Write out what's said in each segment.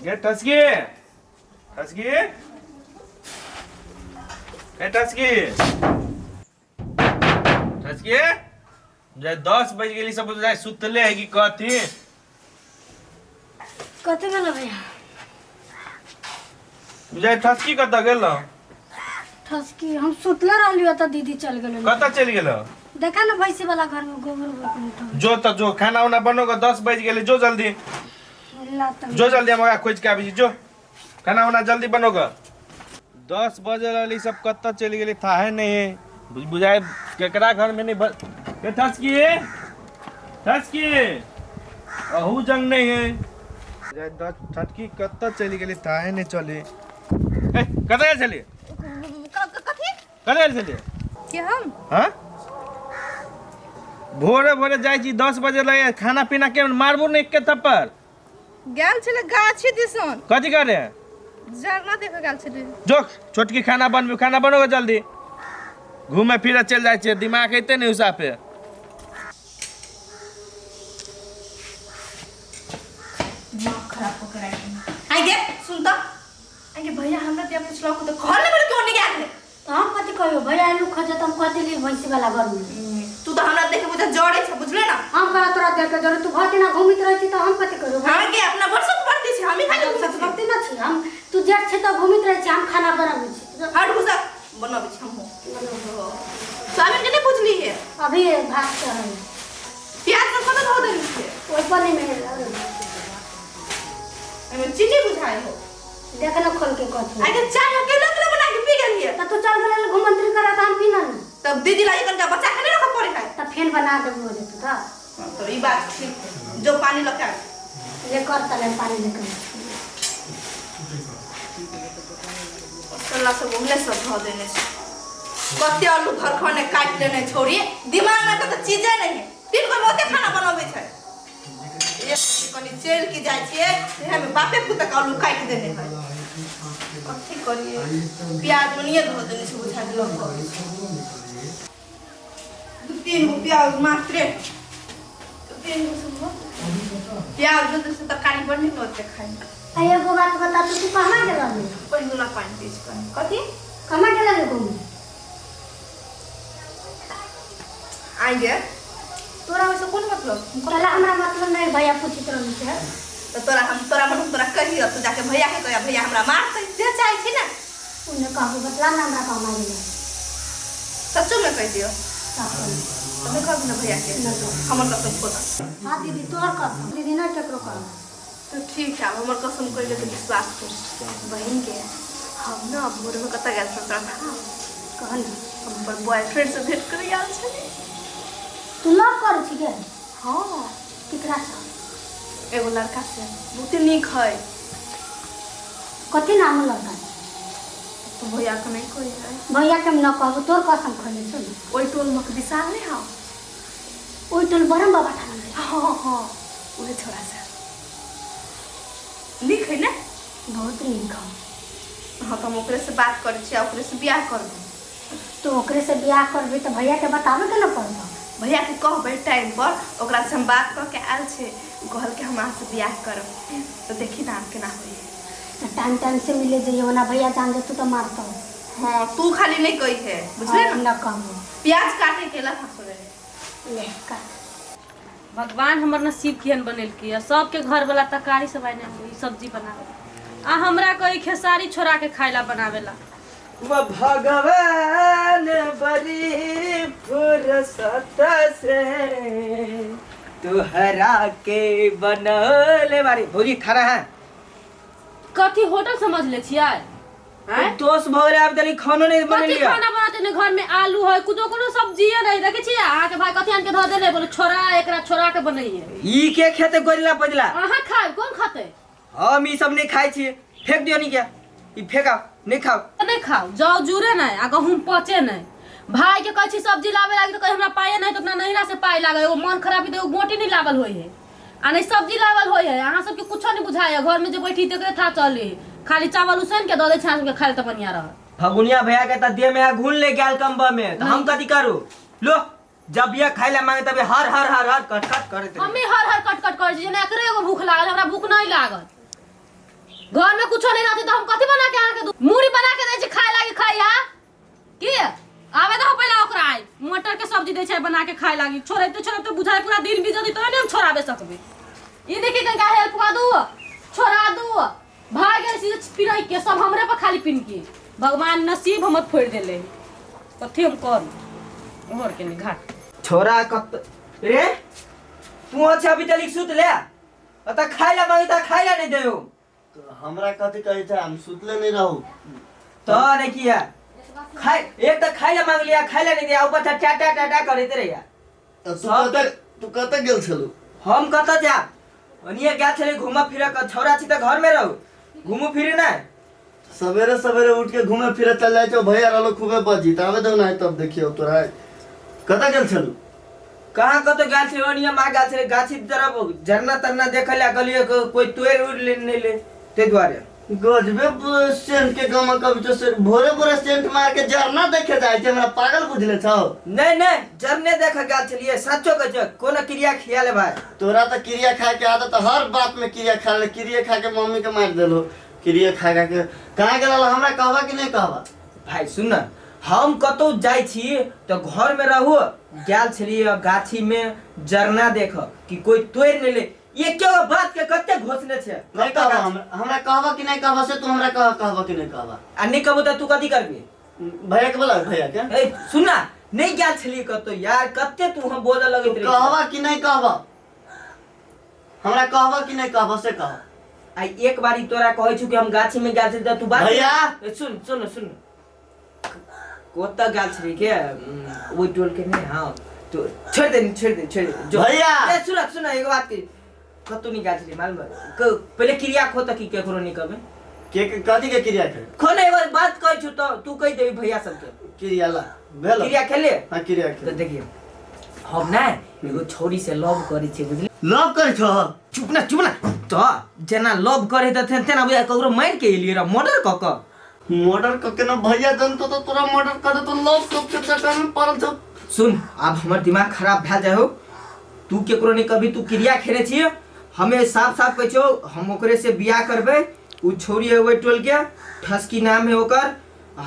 गे टसकी टसकी ए टसकी टसकी जाय 10 बज गेली सब जाय सुतले है कि कथी। कथी भेल भैया? जाय ठसकी कतऽ गेल? ठसकी हम सुतले रहलियो त दीदी चल गेल। कतऽ चलि गेल? देखा ना भैंसी वाला घर में गोबर उबर उठल। जो त जो खाना उना बनोगे 10 बज गेले जो जल्दी। जो जल्दी हम खोज के आबी छी जो खाना उना जल्दी बनोगे। 10 बजे रहली सब कतऽ चलि गेली थाहे नहीं है बुझाए केकरा घर में नहीं के ठसकी ठसकी अहू जंग नहीं है बुझाए 10 ठटकी कतऽ चलि गेली थाहे नहीं चली। ए कतऽ गेल छली? कथी कतऽ गेल छली के हम? हाँ भोरे भोरे जाइ छी 10 बजे लगे खाना पीना के मारबू नहीं के थप्पड़। गेल छले गाछी दिसन। कथी करे? झरना देखे गेल छले। जो छोटकी खाना बनबू खाना बनोगे जल्दी घूमे फिरे चल जाइ छियै दिमाग एते नहीं उसा पे। दिमाग खराब हो के राखी। आई गे सुन त आई गे भैया हमरा दिया पुछलक त कहल ने क्यों नहीं गेल है? तो हम कथी कहियो भैया आलू खजे त हम कथी ली भैंसी वाला घर में। तू तो हमरा देखे बुझा जड़े छ बुझले ना। हम कहा तोरा देख के जड़े तू भर दिना घूमित रहै छी त हम कथी करू? हां गे अपना वर्षो पड़ती छी हम ही खाली घुसा पड़ती ना छी हम तू जेठ छै त घूमित रहै छी हम खाना बनाबै छी। हट घुसा बनाबै छी हम। सोयाबीन के नहीं पूछली है? अभी भात चढ़ल। प्याज सब कत धो देली छै? ओइ पर नहीं में एमे चीनी बुझाय हो। देख न खोल के कथी। आगे चाय अकेले अकेले बना के पी गेलिए। त तू चल गेल घुमंत्री करा त हम पी ना। तब दीदी लाई कनका बच्चा के नहीं रखऽ पड़े है। त फेन बना देबो हो जेतौ त। तो ई बात ठीक जो पानी लगा ले कर तले पानी लेकर। मसाला सब ओहने सब धऽ देने छै। कते आलू धरखने काटि लेने छोरी दिमाग में तऽ चीजे नहीं है। तीन गो मोते खाना बनबै छै। एक कनी चलि के जाइ छियै इएह में बापे पुतक आलू काटि देने है। कथी करिए प्याज ओनिये धऽ देने छै बुझा देलक। दू तीन गो प्याज मात्रे तीन गो सब प्याज दू से तरकारी बड़ नीक लगतै खाइमे। आ एगो बात बता तू कहाँ गेल रहली? पहिला पानि पी छी कथी? कहाँ गेल रहली घूमे? आइ गे तोरा ओइसे कोन मतलब? तोरा हमरा मतलब नहीं भैया पूछित रहली से। तो तोरा हम तोरा मन हम तोरा कहियो तू जाके भैया के कहियो भैया हमरा मारतै जे चाहै छी ना। उन्ने कहबो बतला ना हमरा कहाँ गेल। सच्चो में कह दियो। तो नहीं कहबी ना भैया के हमर कसम खोदा। हाँ दीदी तोहर कसम दीदी ना केकरो कहब। तो ठीक है हमर कसम कहिले तो विश्वास कर बहिन के हम ना भोर में कतऽ गेल छल तोरा थाह? कह ना। हम अपन बॉयफ्रेंड से भेंट करे गेल छली। तू लव करै छी गे? हाँ। केकरा से? एगो लड़का से बहुते नीक है। कथी नाम है लड़का? तो भैया के नहीं कही है। भैया के हम न कहबो तोर कसम खैले छौ न। ओहि टोल में के विशाल नहीं हौ? ओहि टोल बरम बाबा ठान में। हाँ हाँ उहे छोरा से नीक है ना? बहुत नीक है। हाँ तो हम ओकरे से बात करै छी आ ओकरे से बियाह करबै। तो ओकरे से बियाह करबै तऽ भैया के बताबे के न पड़तौ? भैया के कहबै टाइम पर ओकरा से हम बात कऽ के आयल छै ओ कहलकै हम अहाँ से बियाह करब तऽ देखी ने आब केना होइए। तऽ टाइम टाइम से मिले जइयो ओना भैया जान जेतौ तऽ मारतौ। हाँ तू खाली नहीं कही है बुझले ना? न कहबो। प्याज काटे के ला फांसो ले ले काट। भगवान हमर नसीब केहन बनेलकै आ सबके घरवला तरकारी सब आने ई सब्जी बनावे आ हमरा कही खेसारी छोड़ा के खाए ला बनावेला। वह भगवान बड़ी फुर्सत से तुहरा के बनौले बारी। भौजी खाना है? कथी होटल समझ ले छियै? आँय? दोस्त भऽ गेलै आब तनी खानो नहीं कथी बनेलियै। खाना बनाते ने घर में आलू है कुछो कोनो सब्जी नहीं देखे छियै अहाँ के भाई कथी आन के धऽ देले बोले छोड़ा एकरा छोड़ा के बनैये। ई के खेते गोरिला पजला? अहाँ खाए कोन खाते? हम ई सब नहीं खाइ छियै फेंक दियो नहीं क्या ई फेंकाओ नहीं खाओ। नहीं खाओ जाओ जुरे नहीं आ गहूम पचे नहीं। भाई के कहै छी सब्जी लाबे लागी तऽ कहै हमरा पाइए नहीं तऽ अपना नहिरा से पाइ लागै एगो मन खराबी तऽ एगो गोटी नहीं लाबल होइ है आ नहीं सब्जी लाबल होइ है। अहाँ सबके कुछो नहीं बुझाइ है घर में जे बैठी तेकरे था चली खाली चावल उसैन के दऽ दै छै अहाँ सबके खाइ लए तऽ बढ़िआँ रहत। फगुनिया भैया के तऽ देह में आ घुन ले गेल कम्बा में तऽ हम कथी करू? लो जब ये खाइ ला मांगे तब हर हर हर हर कट कट करैत रहे। हमी हर हर कट कट करै छी जेना एकरे एगो भूख लागल हमरा भूख नहीं लागल। घर में कुछो नहीं रहते तो हम कथी बना के अहाँ के दू? मूड़ी बना के दै छी खाए लागी खाई हा की आवे दहो पहले ओकरा आइ मटर के सब्जी दै छै बना के खाए लागी छोड़ैते छोड़ैते बुझाय पूरा दिन बीत जतै तहने हम छोड़ाबे सकबै। ई देखी कनिका हेल्प कऽ दू छोड़ा दू भाग गेल छी पिरई के सब हमरे पर खाली पिनकी भगवान नसीब हमर फोड़ देले कथी हम करू ओहर के घाट छोरा कत रे तू अच्छा अभी तक सुत ले अत खाइ ला मांगी त खाइ ला नहीं देयो। तो हमरा कथी कहै छै हम सुतले नहीं रहू तो नहीं किया खाइ एक त खाइ ला मांग लिया खाइ ला नहीं दिया ऊपर से टाटा टाटा करैत रहिया। तू कत गेल छलू? हम कत जा ओनिए गेल छली घूमा फिरे क छोरा छी त घर में रहू घूमू फिरे ना सवेरे सवेरे उठ के घूमे फिरे चल जाय छौ भैया रहलो खूबे बजी त आबे दो ना तब देखियो तोरा कत गेल छलू? कहाँ कत गेल छली ओनिए मां गेल छली गाछी तरफ झरना तरना देखै ला गेलिए कोई तोड़ उड़ ले नहीं ले ते दुआरे गजबे सेंट के गम कभी तो से भोरे भोरे सेंट मार के झरना देखे जाय छै हमरा पागल बुझले छौ? नहीं नहीं झरने देखे गेल छलिए सच्चो कहै छै कोनो क्रिया खियाले भाई तोरा त क्रिया खाए के आदत हर बात में क्रिया खा ले क्रिया खा के मम्मी के मार देलो क्रिया खा खा के कहाँ गेल हमरा कहबा कि नहीं कहबा? भाई सुन न हम कतौ जाइ छी त घर में रहू गेल छलिए गाछी में झरना देख कि कोई तोड़ नहीं ले ये क्यों बात के कते घोषणे छे नहीं कहबा हमरा कहबा कि नहीं कहबा से तू हमरा कह कहबा कि नहीं कहबा आ नहीं कहबो त तू कथी करबी? भैया के बोला भैया के ए सुन ना नहीं गेल छलिए कतौ यार कते तू हम बोले लगैत रही कहबा कि नहीं कहबा हमरा कहबा कि नहीं कहबा से कह। आ एक बारी तोरा कहै छु कि हम गाछी में गेल छली त तू बात भैया सुन सुन सुन कोता गेल छली के ओइ टोल के नहीं हां तो छोड़ दे छोड़ दे छोड़ दे भैया ए सुन सुन एक बात की कतौ नहीं गेल छली मालूम पहिले क्रिया खो त की केकरो नहीं कहबे के कथी के क्रिया के खो ने एक बात कहै छु त तू कहि देबी भैया सबके क्रिया ला भेल क्रिया खेले हां क्रिया त देखिए हम ना एगो छोरी से लव करै छी बुझली? लव करै छौ? चुप ना चुप ना त जेना लव करै त तेना बुझा ककरो मारि के एलियै र मर्डर क क मर्डर क के ना भैया जनतो त तोरा मर्डर कर दे तो लव सब के चक्कर में पड़ल छौ। सुन आब हमर दिमाग खराब भए जाय हो तू केकरो नहीं कभी तू क्रिया खेले छियै हमें साफ साफ कहै छौ हम ओकरे से बियाह करबै उ छोरी है ओहि टोल के ठसकी नाम है ओकर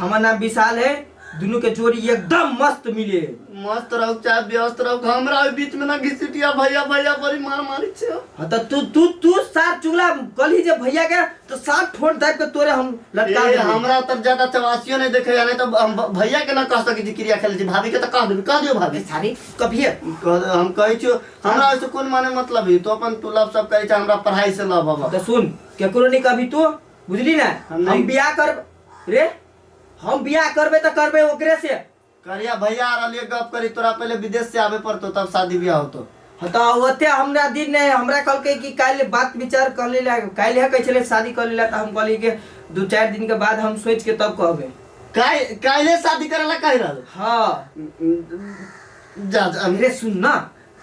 हमर नाम विशाल है दोनों के जोड़ी एकदम मस्त मिले मस्त रहो चाहे व्यस्त रहो हमरा बीच में ना घिसटिया भैया भैया बड़ी मार मारी छे। हां त तू तू तू सात चुगला गली जे भैया के तो सात ठोर दाब के तोरे हम लटका दे। हमरा तब ज्यादा चवासियो नहीं देखे जाने तो हम भैया के ना कह सकी छी क्रिया खेले छी भाभी के त कह देबी कह दियो भाभी सारी कभी हम कहै छियो हमरा से कोन माने मतलब है तो अपन तू लव सब कहै छै हमरा पढ़ाई से लव हवा। त सुन केकरो नहीं कभी तू बुझली ना हम बियाह कर रे हम बियाह करबे त करबे ओकरे से करिया भैया आ रहलिए गप करी तोरा पहले विदेश से आबे पड़तो तब शादी बियाह होतो। हां त ओते हमरा दिन नहीं हमरा कहलकै कि काल्हि बात विचार कर लेला काल्हि कहै छलै शादी कर लेला त हम कहली कि 2-4 दिन के बाद हम सोच के तब कहबे। काल्हि शादी करेला कहि रहल? हां जा जा रे सुन ना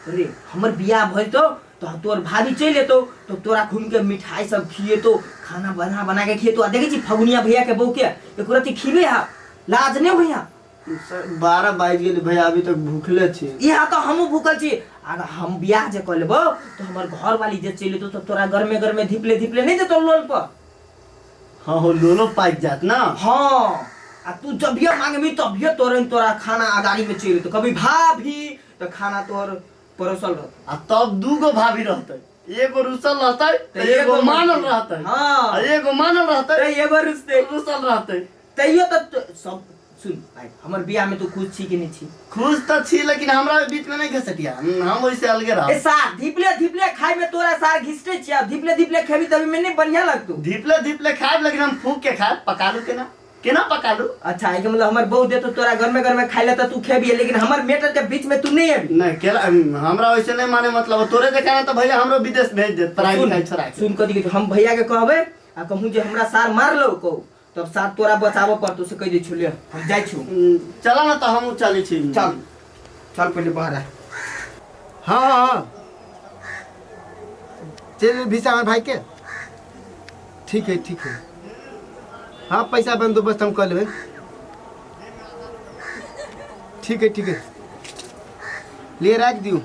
रे हमर बियाह भइतो तो तोर भाभी चलि एतौ तो तोरा घूम के मिठाई सब खिएतो खाना बना बना के खिएतो आ देखै छी फगुनिया भैया के बहू के एको रत्ती खिबे हा लाज नहीं होइया? 12 बाजि गेल भैया अभी तक भूखले छी। इहा तो हमहूँ भूखल छी अगर हम बियाह जे कऽ लेबौ तो हमर घर वाली जे चलि एतौ तो तोरा गरमे गरमे धिपले धिपले नहीं देतौ लोल पर। हाँ हो लोलो पाकि जात ना। हाँ आ तू जभियो मांगबी तभियो तोरे तोरा खाना अगाड़ी में चलि एतौ कभी भाभी तो खाना तोहर परोसल रहतौ आ तब दूगो भाभी रहतै एगो रुसल रहतै त एगो मानल रहतै। हां एगो मानल रहतै त एगो रुसतै रुसल रहतै तैयो त सब सुन भाई हमर बियाह में तू खुश छी कि नहीं छी? खुश त छी लेकिन हमरा बीच में नहीं घसटिया हम ओइसे अलगे रह। ए सार धिपले धिपले खाइ में तोरा सार घिसटे छी आ धिपले धिपले खेबी तभी में नहीं बढ़िया लगतौ। धिपले धिपले खाइब लेकिन हम फूक के खाइब पकालू केना केना पकालू। अच्छा एक मतलब हमर बहू देतो तोरा घर में खाइ ले त तू खेबी लेकिन हमर मेटर के बीच में तू नहीं अबी। नहीं केला हमरा वैसे नहीं माने मतलब तोरे देखा त भैया हमरो विदेश भेज देत पढ़ाई लिखाई छोड़ा के। सुन कथी कहै हम भैया के कहबे आ कहूं जे हमरा सार मार लो कहू तब सार तोरा बचाबो पड़तो से कहि दे छु ले हम जाइ छु। चला ना त हमहु चलै छी। चल चल पहिले बाहर आ। हां हां चल भिसा हमर भाई के ठीक है ठीक है। हाँ पैसा बंदोबस्त हम कर लेबै। ठीक है ठीक है लिए राख दियो।